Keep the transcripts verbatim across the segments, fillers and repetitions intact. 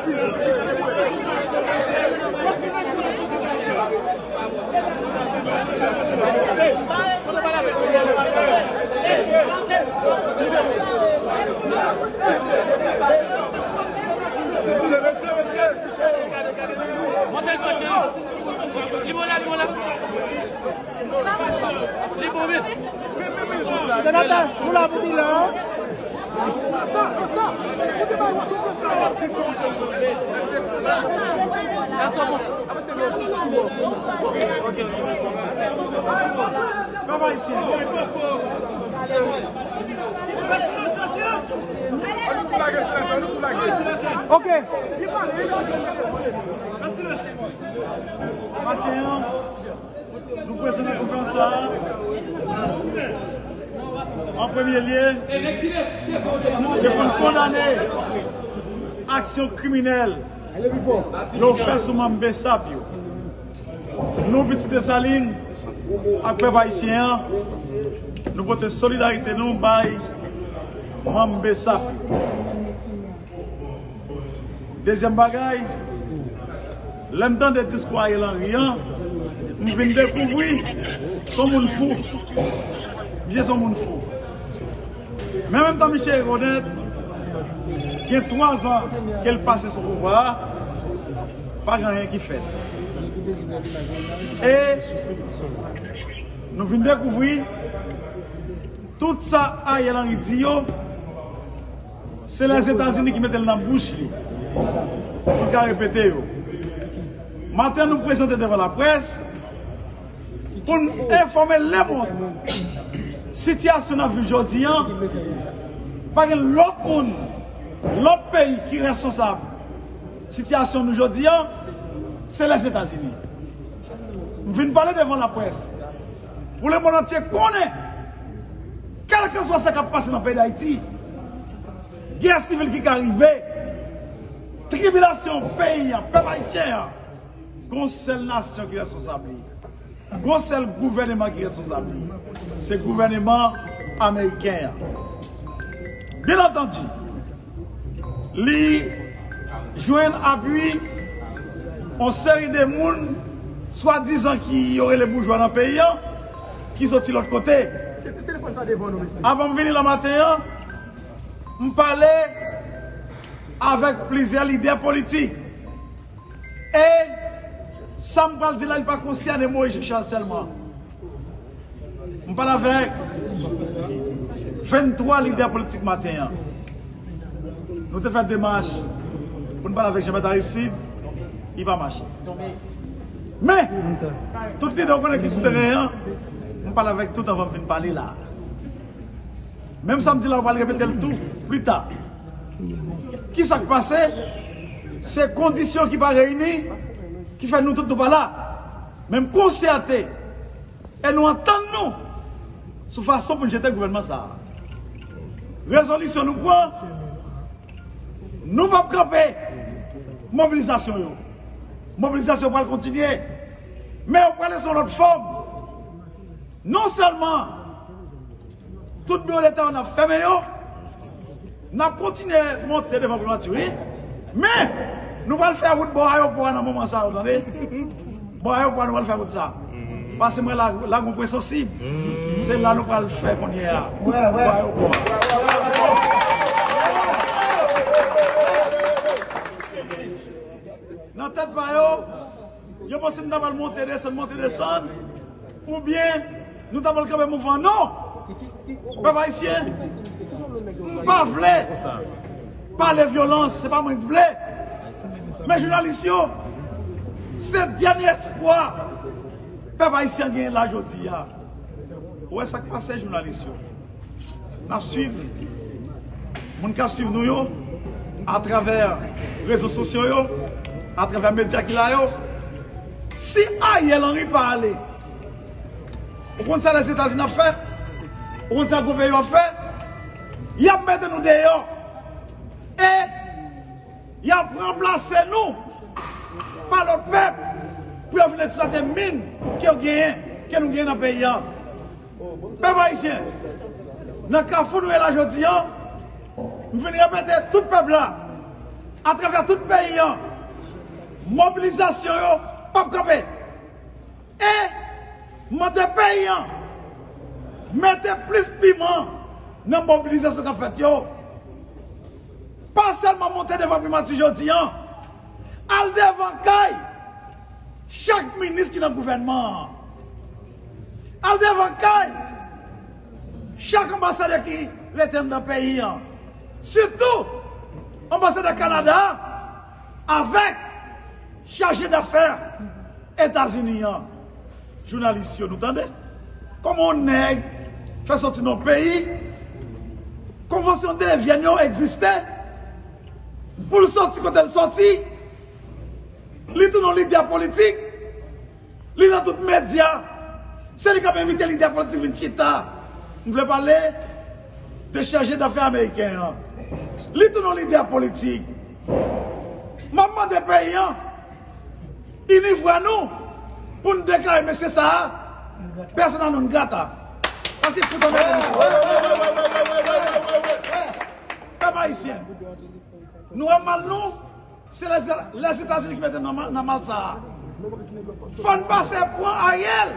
Monte l fò, cheri. Li bon la, li bon la. Li bon, men. Senatè, nou la pou bilan an. Pèp ayisyen. Ok. Maten an, nou prezan nan konferans sa a. An premye lye, se pou n kondane aksyon kriminèl yo fè sou manm BSAP yo. Nou, Pitit Desalin, ak pèp ayisyen an, nou pote solidarite nou bay manm BSAP yo. Dezyèm bagay, lè m tande diskou Ariel Henry an, m vin dekouvri se yon moun fou. Misye se yon moun fou. Men menm tan misye rekonèt, gen twa zan ke l pase sou pouvwa a, pa gen anyen ki fèt. E nou vin dekouvri tout sa Ariel Henry di yo, se Lèzetazini ki mete l nan bouch li pou l ka repete yo. Maten, nou prezante devan laprès pou n enfòme lemonn sitiyasyon n ap viv jodi an. Pa gen lòt moun, lòt peyi ki reskonsab sitiyasyon nou jodi an, se Lèzetazini. M vin pale devan laprès pou lemonn antye konnen, kèlkeswa sa k ap pase nan peyi Dayiti, gè sivil ki ka rive, tribilasyon peyi an, pèp ayisyen an, gon sèl nasyon ki reskonsab li. Gon sèl gouvèneman ki reskonsab li. Se gouvèneman ameriken an. Byen antandi, li jwenn apui yon seri de moun, swadizan ki yo rele boujwa nan peyi an, ki soti lòt kote. Avan m vini la maten an, m pale avèk plizyè lidè politik. E sa m pral di la, li pa konsène Moïse Jean Charles sèlman. M pale avèk venntwa lidè politik maten an. Nou te fè demach pou n pale avèk Jean Bertrand Aristide, li pa mache. Men, tout lidè w konnen ki sou teren an, m pale avèk tout avan m vin pale la. Menm sa m di la, w pral repete l tou pita. Kisa k pase? Se kondisyon ki pa reyini ki fè nou tout nou pa la. Men m konsète e nou antann nou sou fason pou n jete gouvènman sa a. Rezolisyon nou pran, nou p ap kanpe mobilizasyon yo. Mobilizasyon pral kontinye, men yo pral sou lòt fòm. Non sèlman tout biwo leta yo n ap fèmen yo, n ap kontinye monte devan primati, wi. Men, nou pral fè wout bò ayewopò a nan moman sa yo, tande. Bò ayewopò a, nou pral fè wout sa. Pase mwen la, la gon pwen sansib. Se la nou pral fè kounye a. Bò ayewopò a. Nan tèt pa yo, yo panse n ta pral monte, desann, monte, desann. Oubyen nou ta pral kanpe mouvman. Non! Pèp ayisyen, m pa vle pale vyolans, se pa mwen k vle. Men jounalis yo, se dènye espwa pèp ayisyen genyen la jodi a. Ou wè sa k pase, jounalis yo? N ap swiv moun k ap swiv nou yo atravè rezo sosyo yo, atravè medya ki la yo. Si Ariel Henry pa ale, ou konn sa Lèzetazini ap fè? Ou konn sa gwo peyi yo ap fè? Y ap mete nou deyò. E y ap ranplase nou pa lòt pèp pou yo vin eksplwate min ke yo genyen, ke nou genyen nan peyi a. Pèp ayisyen, nan kafou nou ye la jodi a, m vin repete tout pèp la, Atravè tout peyi an, mobilizasyon yo p ap kanpe. E mande peyi an mete plis piman nan mobilizasyon k ap fèt yo. Pa sèlman monte devan primati jodi an, al devan kay chak minis ki nan gouvènman an. Al devan kay chak anbasadè ki rete anndan peyi an. Sitou anbasadè Kanada avèk chaje dafè Etazini an. Jounalis yo, nou tande? Kòman yon nèg fè sòti nan yon peyi, konvansyon de Vyèn yo egziste, pou l sòti kote l sòti, li tounen yon lidè politik, li nan tout medya, se li k ap envite lidè politik vin chita. M vle pale de chaje dafè ameriken an. Li tounen yon lidè politik. M ap mande peyi an, ini vwa nou pou n deklare mesye sa a persona non grata. Sa se fout anmède nou. Pèp ayisyen, nou wè mal nou, se Lèzetazini ki mete n nan mal, nan mal sa a. Fò n pase pran Ariel.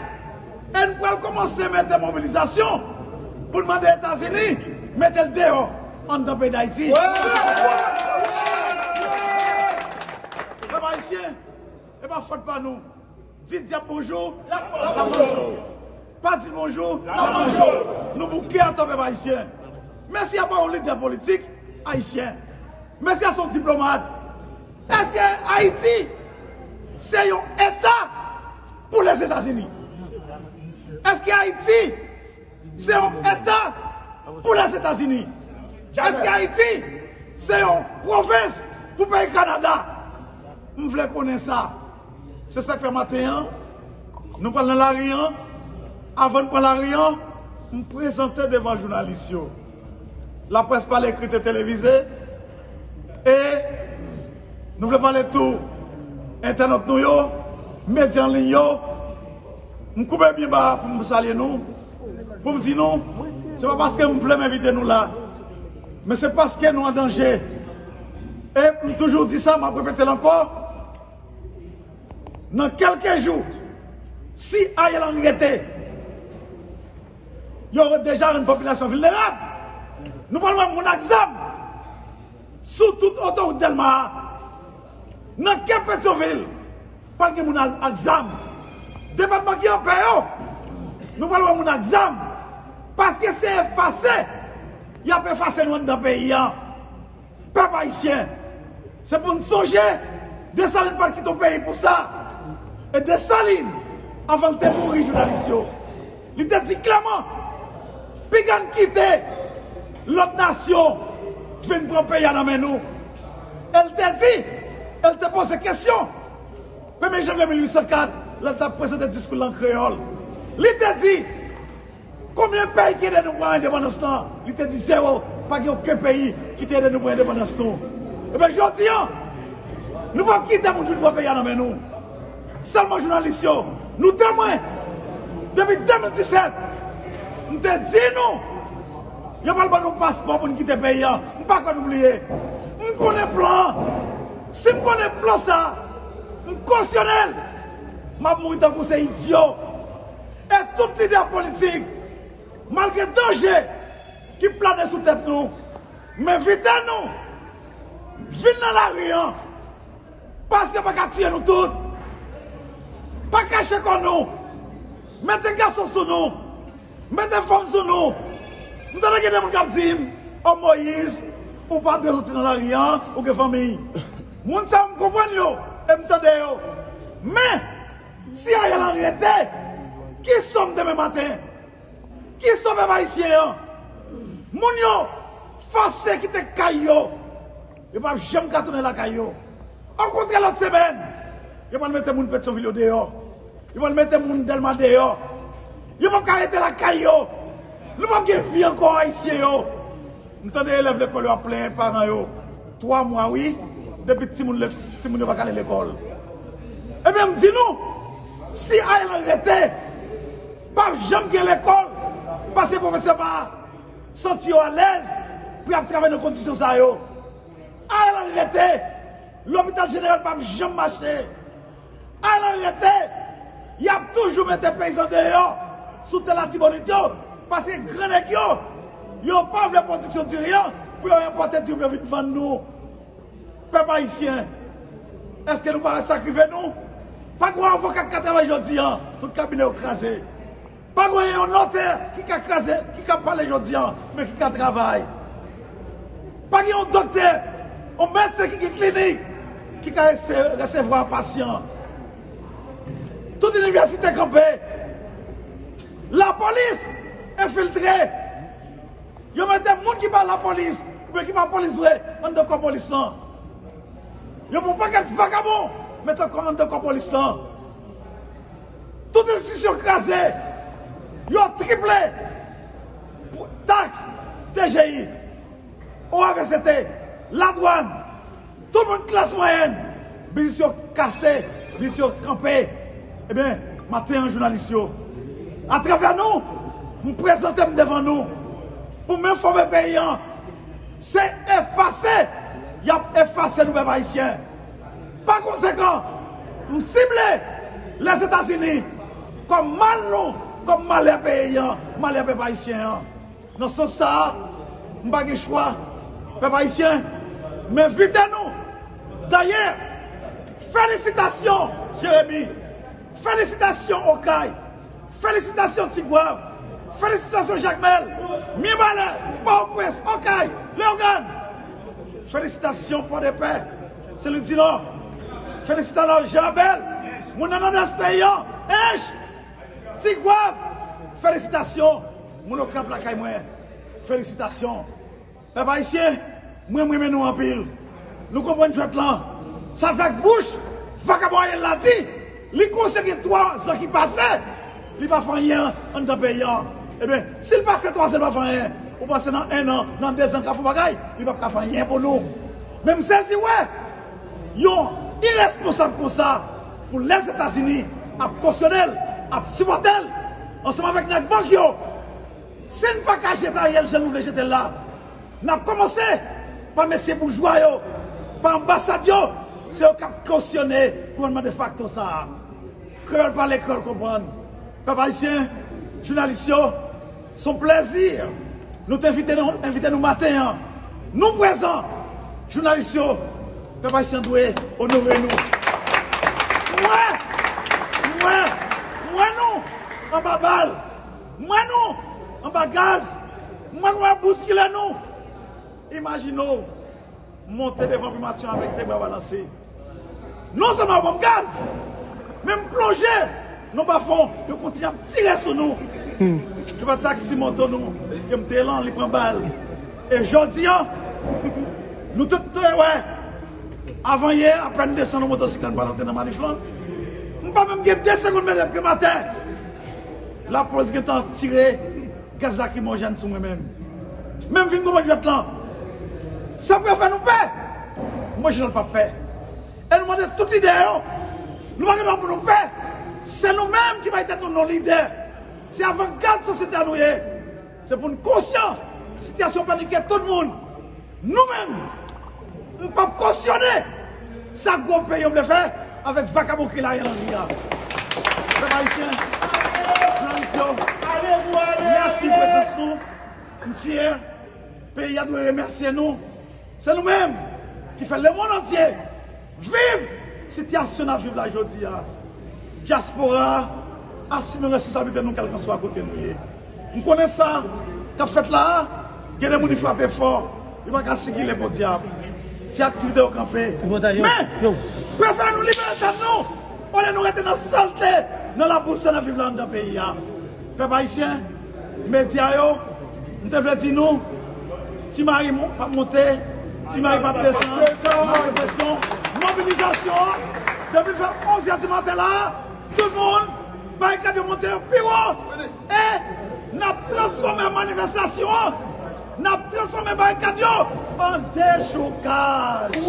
E n pral kòmanse mete mobilizasyon pou n mande Etazini mete l deyò anndan peyi Dayiti. Pèp ayisyen, e pa fòt pa nou. Di dyab bonjou, l ap manje w. Pa di l bonjou, l ap manje w. Nou bouke atò, pèp ayisyen. Mesye a pa yon lidè politik ayisyen. Mesye a se yon diplomat. Èske Ayiti se yon eta pou Lèzetazini? Èske Ayiti se yon eta pou Lèzetazini? Èske Ayiti se yon pwovens pou peyi Kanada? M vle konnen sa. Se sa k fè maten an, nou pral nan lari an. Avan n pran lari an, m prezante devan jounalis yo, laprès pa l ekri, te televize. E nou vle pale tou entènot nou yo, medya an liy yo. M koube byen ba pou m salye nou, pou m di nou, se pa paske m vle m envite nou la, men se paske nou an danje. E m toujou di sa, m ap repete l ankò. Nan kèlke jou, si Ariel Henry rete, yo deja rann popilasyon vilnerab. Nou pral wè moun ak zam sou tout otowout Dèlma a. Nan kè Petyonvil, pral gen moun al-, ak zam. Depatman ki anpè yo, nou pral wè moun ak zam. Paske se efase y ap efase nou anndan peyi a. Pèp ayisyen, se pou n sonje, Desalin pa t kite yon peyi pou sa. E Desalin, avan l te mouri, jounalis yo, li te di klèman, piga n kite lòt nasyon vin pran peyi a nan men nou. E l te di, e l te poze kesyon, premye janvye mil uit san kat, lè l t ap prezante diskou l an kreyòl. Li te di, konbyen peyi ki ede nou pran endepandans lan? Li te di, zewo. Pa gen okenn peyi ki te ede nou pran endepandans nou. Ebyen, jodi a, nou p ap kite moun vin pran peyi a nan men nou. Sèlman jounalis yo, nou temwen. Depi de mil disèt, m te di nou, yo pral ban nou paspò pou n kite peyi a. M pa kwè nou bliye. M konnen plan an. Si m konnen plan sa, m kosyone l, m ap mouri tankou se idyo. E tout lidè politik, malgre danje ki plane sou tèt nou, m envite nou vin nan lari an, paske pa ka tiye nou tout. Pa kache kò nou. Mete gason sou nou. Mete fanm sou nou. M tande gen de moun k ap di m, o Moyiz, ou pa dwe soti nan lari an, ou gen fanmi. Moun sa yo m konprann yo, e m tande yo. Men, si Ariel Henry rete, ki sòm demen maten? Ki sòm pèp ayisyen an? Moun yo fòse kite kay yo. Yo p ap janm ka tounen lakay yo. Okontrè, lòt semèn, yo pral mete moun Petyonvil yo deyò. Yo pral mete moun Dèlma deyò. Yo p ap ka rete lakay yo. Nou p ap gen vi ankò, ayisyen yo. M tande elèv lekòl yo ap plenyen paran yo. Twa mwa, wi, depi timoun le-, timoun yo pa ka ale lekòl. Ebyen, m di nou, si Ariel Henry rete, p ap janm gen lekòl, paske pwofesè pa santi yo alèz pou y ap travay nan kondisyon sa yo. Ariel Henry rete, Lopital jeneral p ap janm mache. Al an rete, y ap toujou mete peyizan deyò sou tè Latibonit yo, paske gran nèg yo, yo pa vle pwodiksyon diri an pou yo enpòte diri pou yo vin vann nou. Pèp ayisyen, èske nou pa wè sa k rive nou? Pa gen yon avoka k ka travay jodi an, tout kabinè yo kraze. Pa gen yon notè ki ka kraze, ki ka pale jodi an, men ki ka travay. Pa gen yon doktè, yon medsen ki gen klinik, ki ka rese-, resevwa pasyan. Tout inivèsite kanpe. Lapolis enfiltre. Yo mete moun ki pa lapolis, oubyen ki pa polis vre, anndan kò polis lan. Yo pran pakèt vakabon, mete kò anndan kò polis lan. Tout enstitisyon kraze. Yo triple pou taks, T G I, O A V C T, ladwàn. Tout moun klas mwayèn, biznis yo kase, biznis yo kanpe. Ebyen, maten an, jounalis yo, atravè nou, m prezante m devan nou pou m enfòme peyi an. Se efase y ap efase nou, pèp ayisyen. Pa konsekan, m sible Lèzetazini kòm mal nou, kòm malè peyi an, malè pèp ayisyen an. Nan sans sa a, m pa gen chwa, pèp ayisyen, m envite nou. Dayè, felisitasyon Jeremi, felisitasyon Okay, felisitasyon Tigwav, felisitasyon Jakmèl, Mibalè, Pòtoprens, Okay, Leyogàn, felisitasyon Pòdepè, Senlwidinò, felisitasyon Jan Abèl, moun nan Nòdès peyi an, Ench, Tigwav, felisitasyon. Moun Okap lakay mwen, felisitasyan. Pèp ayisyen, mwen, m renmen nou anpil. Nou konprann jwèt lan. Sa fè ak bouch vakabon Ariel la di, li konseye twa zan ki pase, li pa fè anyen anndan peyi an. Ebyen, si l pase twa zan, li pa fè anyen, ou panse nan en an, nan de zan, l ka fè yon bagay? Li p ap ka fè anyen pou nou. Men m sezi wè yon iresponsab konsa pou Lèzetazini ap kosyone l, ap sipòte l, ansanm avèk nèg bank yo. Si n pa ka jete Ariel jan nou vle jete l la, n ap kòmanse pa mesye boujwa yo, pa anbasad yo, se yo k ap kosyone gouvènman defakto sa a. Kreyòl pale, kreyòl konprann. Pèp ayisyen, jounalis yo, se yon plèzi nou te envite nou, envite nou maten an. Nou prezan, jounalis yo, pèp ayisyen dwe onore nou. M wè, m wè, m wè nou anba bal. M wè nou anba gaz. M wè kòman y ap bouskile nou. Imajine w monte devan primati an avèk de bra balanse. Non sèlman yo ban m gaz, men m plonje nan bafon, yo kontinye ap tire sou nou. Se pa taksi moto nou ke m te lan, li pran bal. E jodi a, nou tout te wè, avan yè, apèn desann nan motosiklèt, m pral antre nan manif lan. M pa menm gen de segonn mete pye m atè. Lapolis gentan tire gaz lakrimojèn sou mwen menm. Men m vin konprann jwèt lan. Sa prefè nou pè, mwen jeneral p ap pè. E nou mande tout lidè yo, nou pa gen dwa pou nou pè. Se nou menm ki bay tèt nou non lidè. Se avangad sosyete a nou ye. Se pou n konsyan sitiyasyon panik tout moun. Nou menm, m p ap kosyone sa gwo peyi yo vle fè avèk vakabon ki la Ariel Henry a. Pèp ayisyen, jounalis yo, mèsi prezans nou. M fyè. Peyi a dwe remèsye nou. Se nou menm ki fè lemonn antye viv sitiyasyon n ap viv la jodi a. Dyaspora a asime responsablite nou kèlkanswa kote nou ye. M konnen sa k ap fèt la a, gen de moun ki frape fò, yo pa ka sikile podyab. Ti aktivite yo kanpe. Men, prefere nou libere tèt nou, olye nou rete nan salte, nan labous sa n ap viv la anndan peyi a. Pèp ayisyen, medya yo, m te vle di nou, Ti Mari mon-, p ap monte, Ti Mari p ap desann, m ap fè presyon, mobilizasyon an, depi l fè onz è di maten la a, tout moun, barikad yo monte yo pi wo, e n ap transfòme manifestasyon an, n ap transfòme barikad yo an dechoukaj.